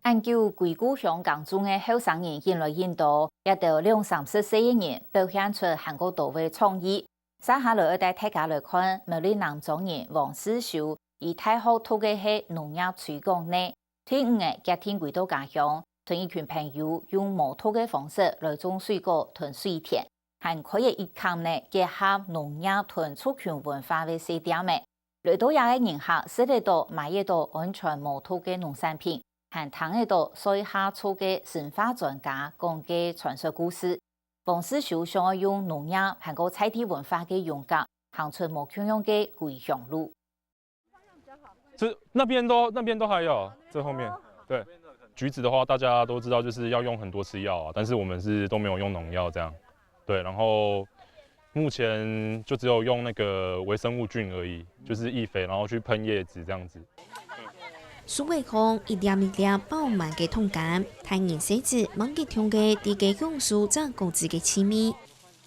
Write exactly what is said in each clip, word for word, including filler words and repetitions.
恁久歸故鄉耕種个後生人緊來緊多，這兜兩三十歲个人表現出還過多个創意。接下來愛帶大家來看苗栗南庄人王世修，佢大學讀个係農業推廣系，退伍个決定歸到家鄉，同一群朋友用無毒个方式來種水果同水田，還開了一間呢結合農業同族群文化个細店仔。 來到這个人客食得到、買得到安全無毒个農產品，還聽得到水下族个生活專家講个傳說故事。王世修想愛用農業還過在地文化个融合，行出無共樣个歸鄉路。是那边都那边都还有，这后面对。橘子的话，大家都知道就是要用很多次药啊，但是我们是都没有用农药这样。对，然后目前就只有用那个微生物菌而已，就是易肥，然后去喷叶子这样子。树仔項一粒一粒飽滿个桶柑，大人細子望吉暢个在該享受長果子个滋味。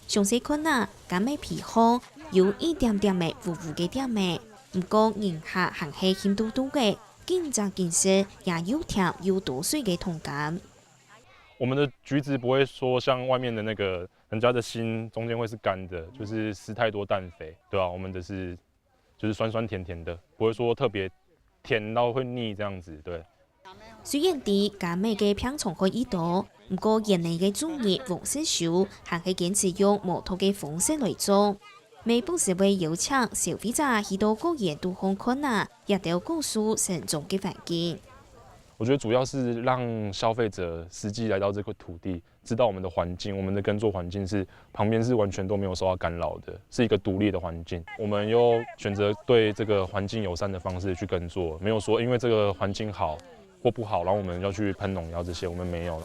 詳細看啊，柑仔皮項有一點點个烏烏个點仔，毋過人客還係興嘟嘟个，緊摘緊食，也又甜又多水个桶柑。我们的橘子不会说像外面的那个人家的心中间会是干的，就是施太多氮肥，对吧、我们的是就是酸酸甜甜的，不会说特别甜到会腻这样子，对。雖然知柑仔个病蟲害已多，毋過園內个主人王世修還係堅持用無毒个方式來種。每不時會邀請消費者去到果園肚項看啊，這兜果樹生長个環境。我觉得主要是让消费者实际来到这块土地， 知道我们的环境，我们的耕作环境是旁边是完全都没有受到干扰的，是一个独立的环境。我们又选择对这个环境友善的方式去耕作，没有说因为这个环境好或不好，然后我们要去喷农药这些，我们没有。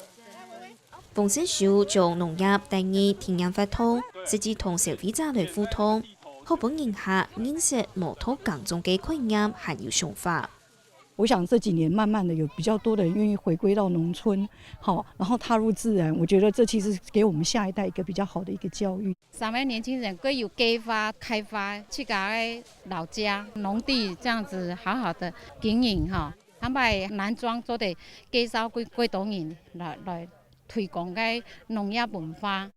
王世修將農業帶入體驗活動，實際同消費者來互動，好分人客認識無毒耕種个概念還有想法。 我想这几年慢慢的有比较多的人愿意回归到农村，好，然后踏入自然，我觉得这其实给我们下一代一个比较好的一个教育。三位年轻人各有计划开发自家的老家农地，这样子好好的经营哈。他们南庄做的介绍给过多人来来推广个农业文化。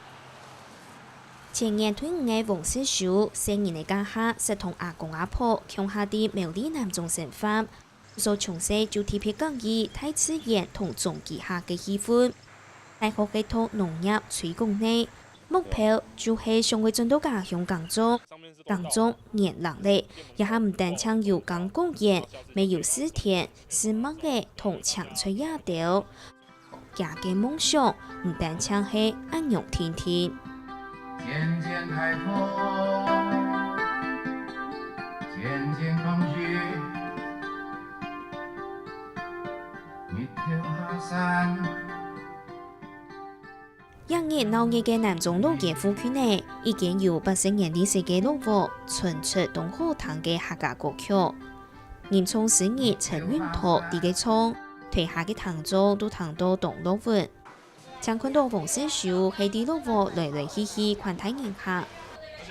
前年退伍个王世修，細人个家下，識同阿公阿婆共下在苗栗南庄生活。 所從細就特別感意大自然同莊基下个氣氛。大學係讀農業推廣个，目標就係想愛轉到家鄉耕種。耕種年零了，這下毋單淨有耕果園，乜有蒔田、蒔麥仔同青菜這兜。 厥个夢想毋單淨係恁樣定定。這日鬧熱个南庄老街附近仔，一間有八十年歷史个老屋，傳出當好聽个客家歌曲。 吟唱詩人陳韻瑩在該唱，台下个聽眾都聽到當落韻。正看到王世修係在老屋來來去去款待人客。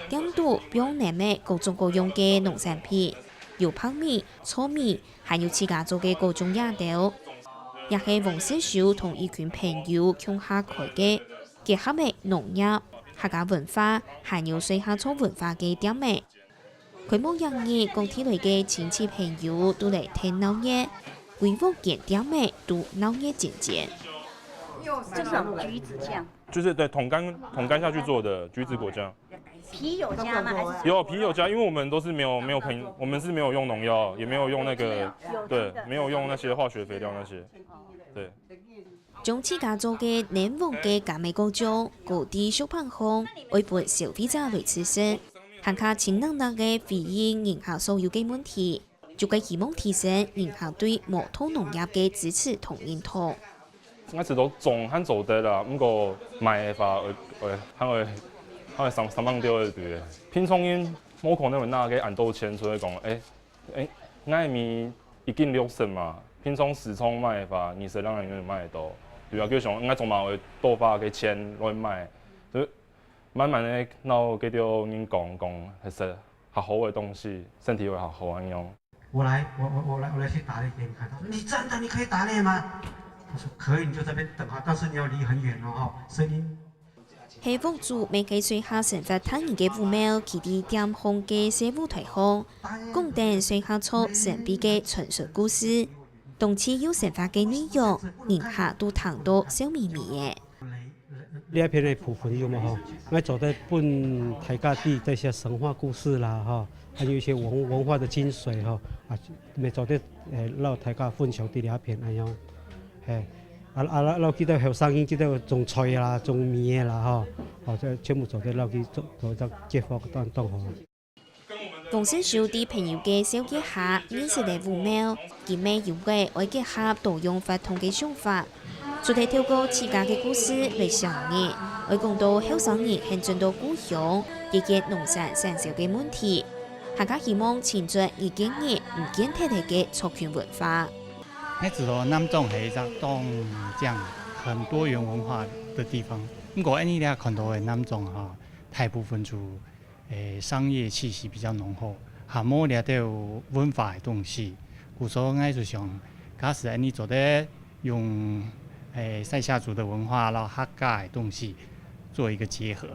店肚放淰个各種各樣个農產品，有白米、糙米，還有自家做个各種野豆。也係王世修同一群朋友共下開个，結合个農業、客家文化，還有水下族文化个店仔。 開幕當日，各地來个親戚朋友都來𢯭鬧熱，歸屋間店仔都鬧熱煎煎。这是什么橘子酱？就是对桶柑桶柑下去做的橘子果酱。皮有加吗？还是有皮有加，因为我们都是没有没有喷，我们是没有用农药，也没有用那个有对真的，没有用那些化学肥料那些。对。將自家做个黏黃个柑仔果醬，高低食品項，愛分消費者來試食。還較盡能力个回應人客所有个問題，就係希望提升人客對無毒農業个支持同認同。 𠊎知道種還做得啦，毋過賣个話會會還會還會三三萬掉个對个。平常人無可能會拿个恁多錢出來講，誒誒，𠊎米一斤六十嘛，平常市場賣个話，二十兩銀就賣得到。對啊，就想𠊎做麼會多花个錢來賣，就慢慢个摎該兜人講講，其實較好个東西，身體會較好恁樣。 我来，我我我来，我来去打獵给你看。他说：“你真的，你可以打猎吗？”他说可以，你就在那边等哈，但是你要离很远哦，哈，声音。係屋主每个水下生活達人个武廟，企在店項个細舞台項，講等水下族神秘个傳說故事。當中有生活个內容，人客都聽到笑微微个。這片个部分有無吼？𠊎做得分大家知這些神話故事啦，吼，還有一些文文化的精髓吼，啊，也做得誒，摎大家分享在這片恁樣，嘿，啊啊，摎佢兜後生人，佢兜種菜啦，種米个啦，吼，哦，這全部做得摎佢做做一隻結合，當當好。黃世修在朋友个紹介下，認識了武廟，佢乜有个愛結合多樣活動个想法。除了透過自家个故事來想人，愛講到後生人還轉到故鄉，解決農產產銷个問題，還較希望尋轉二結二毋見忒个族群文化。 𠊎知道南庄係一隻當靚、很多元文化的地方。毋過，恁呢這看到个南庄哈，大部分就，誒，商業氣息比較濃厚，還無這兜文化个東西。故所𠊎就想，假使恁呢做得用，誒，賽夏族的文化摎客家个東西做一個結合，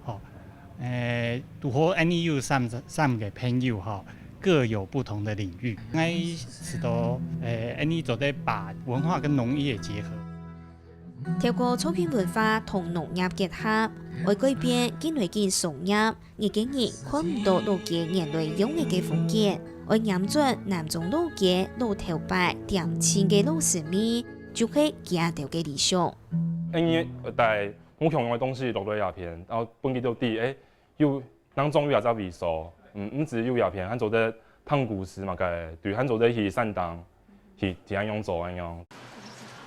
吼， 誒，堵好恁呢有三三個朋友吼，各有不同的領域。𠊎知道，誒，恁呢做得把文化跟農業結合。透過族群文化同農業結合，愛改變緊來緊商業，二結二看毋到老街原來樣仔个風景，愛拈轉南庄老街老頭擺恬靜个老滋味，就係佢兜个理想。恁呢帶 無共樣个東西落到這片，然後分佢兜知，誒，有南庄有這隻位所，嗯，毋止有這片，還做得聽故事嘛，該對，還做得去山頂，去去恁樣做恁樣。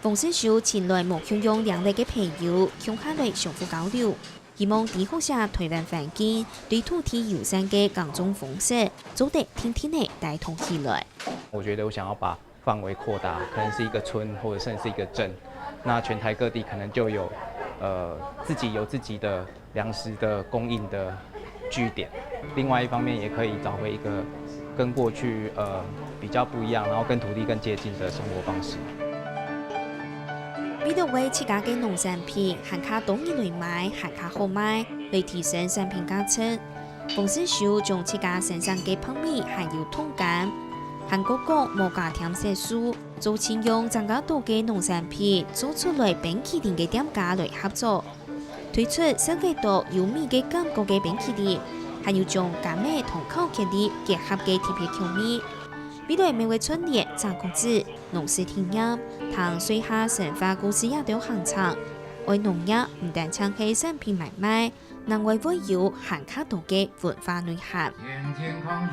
黃世修尋來無共樣領域个朋友，共下來相互交流，希望知學者臺灣環境對土地友善个耕種方式，做得定定仔帶動起來。我覺得我想要把 範圍擴大，可能是一個村或者甚至是一個鎮，那全台各地可能就有，呃，自己有自己的糧食的供應的據點。另外一方面，也可以找回一個跟過去，呃，比較不一樣，然後跟土地更接近的生活方式。為著為自家个農產品還較多人來買，還較好賣，來提升產品價值。 黃世修將自家生產个白米還有桶柑，還過講無加添色素，做盡用莊家肚个農產品做出來冰淇淋个店家來合作，推出設計到有米个感覺个冰淇淋，還有將柑仔同巧克力結合个特別口味。未來乜會串聯長谷子、農事體驗、同水下生活故事這兜行程，愛農業毋單淨係產品買賣， 另外會有還較多个文化內涵。健健康